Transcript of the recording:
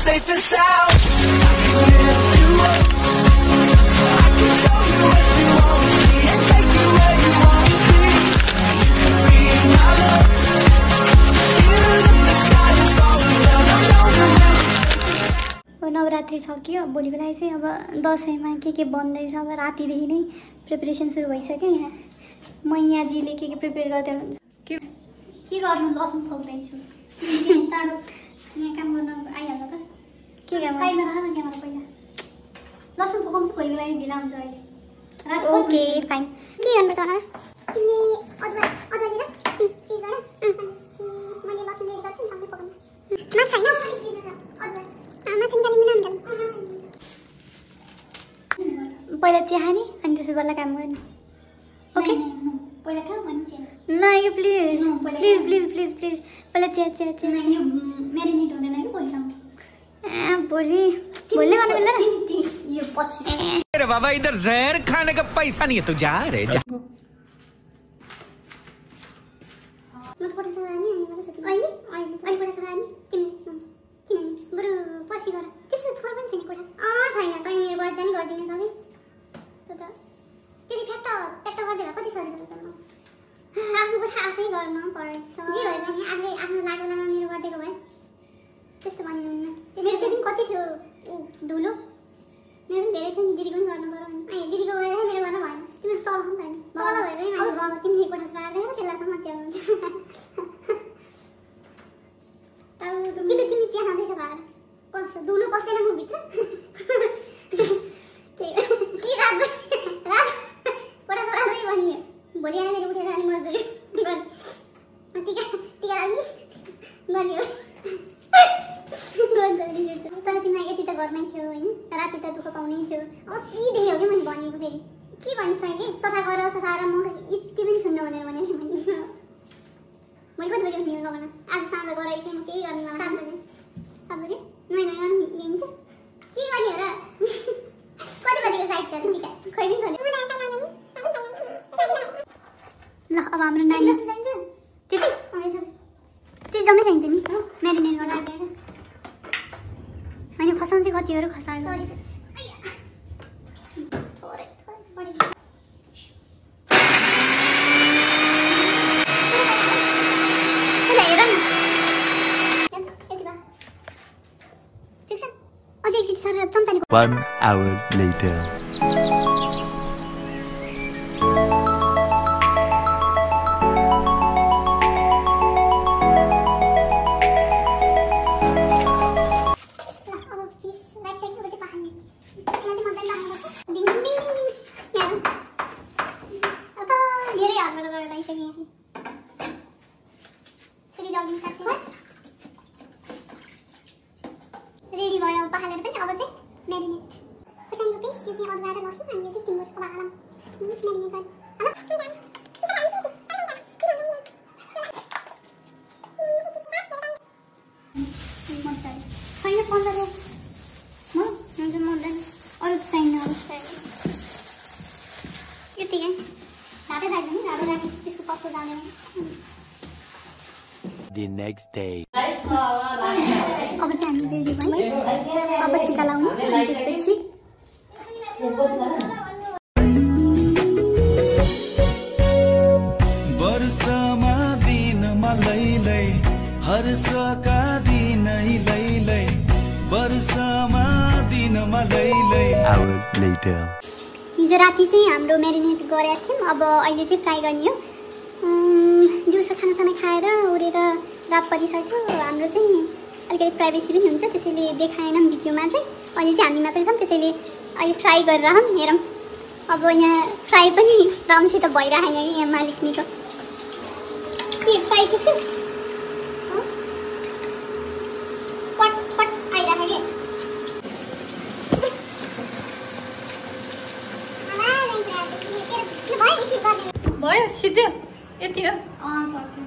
safe and sound. I can lift you up. I can show you what you won't see and take you where you won't be. You can be my love. Even if the sky is falling down, I know that we'll Navratri सक्यो भोलिको लागि चाहिँ अब दशैंमा के बन्दैछ अब रातिदेखि नै preparation सुरु भइसक्यो यहाँ मैयाजीले के प्रिपेयर गर्दै हुनुहुन्छ के गर्नु लसुन फोक्दैछु चाँडो यहाँ काम गर्न आइहाल्नु त के काम साइडमा राख न क्यामेरा पहिला लसुन फोकाउनु भोलिको लागि ढिला हुन्छ अहिले ओके फाइन के गर्नुपर्छ होला तिमीले अदुवा लिएर पिस गर्न मैले लसुन रेडी गर्छु सँगै पकाउनु माछा हैन अदुवा माछा निकाल्नु मिलाउनु पहिला चिया खाने अनि त्यसपछि बल्ल काम गर्ने ओके पहिला खा भन्छ नहीं please please please please please पहिला चिया यो म्यारिनेट हुँदैन कि भोलिसम्म भोलि गर्नु मिल्दैन यो पछि अरे बाबा इधर जहर खाने का पैसा नहीं है तू जा रे जा म थोरै छ नि अहिले पढेछ नि तिमी किन बरु पछि गर त्यसो फोर पनि छैन कोठा छैन तै मेरो गर्दा नि गर्दिन सबै त त्यति फ्याक्ट गर्दै कति सजिलो त आफ्नो कोठा आफै गर्न पर्छ जे भए पनि आफै आफ्नो लागेलामा मेरो गर्देको भए त्यस्तो भन्ने हुन्न मेरो पनि कति थियो धुलो मेरो पनि धेरै थियो नि दिदीको पनि गर्नु पर्यो अनि दिदीको गरेर मेरो गर्न भएन तिमी तल हुन्छ नि तल भए पनि मैले बाबु तिमीले कोठा सफा गरेर त्यसलाई त मजा आउँछ किन तिमी चिया खाँदैछ भार कस्तो धुलो पसेन म भित्र के रात कोठा सफा गर्दै भनियो भोलि आएर उठेर अनि मजदुरी गर्ने टिका लाग्ने गर्ने तर तिमीलाई यति त गर्नै थियो होइन राति त दुःख पाउनै थियो अस्तिदेखि हो कि मैले भनेको फेरि के भनिस् तैँले सफा गर म यति पनि छुन्न भनेर भनेको थिएँ मैले कति बजी उठ्ने लगाउन आज साँझ गराइ थिएँ म केही गर्नु 7 बजे नुहाइ गर्नु मिल्छ के गर्ने हो र कति बजीको साइड छ टिका खै पनि ल अब हाम्रो नानी चाहिन्छ त्यति जम्मै चाहिन्छ नि हो म्यारिनेट गर्न आएर अनि खसाउनु चाहिँ कतिहरू खसाएको One hour later. रेडी भयो पखालेर पनि अब चाहिँ म्यारिनेट खोर्सानीको पेस्ट यो चाहिँ अदुवा र लसुन अनि यो चाहिँ टिमुरको बालम म्यारिनेट गर्ने छैन 15 म हुन्छ मर्दैन अरू छैन यतिकै ढापे राख्दैन ढापे राखेपछि त्यसको पत्तो जाँदैन The next day. अब चाहिँ हामी रेडी भयौँ अब टिका लाउनु अनि त्यसपछि वर्षमा दिनमा लैलै हर्षका दिनै लैलै वर्षमा दिनमा लैलै Hour later. हिजो राति चाहिँ हाम्रो म्यारिनेट गरेका थियौँ अब अहिले चाहिँ फ्राई गर्ने हो दिउँसो खानासाना खाएर उडेर रात परिसक्यो हाम्रो चाहिँ अलिकति प्राइभेसी पनि हुन्छ त्यसैले देखाएनौँ भिडियोमा चाहिँ अहिले चाहिँ हामी मात्रै छौँ त्यसैले अहिले फ्राई गरेर हेरौँ अब यहाँ फ्राई पनि राम्रोसित भइरहेन कि यहाँ मालिकनीको के फ्राई के छ पट पट आइरहेको भयो सिद्धो यति हो सक्यो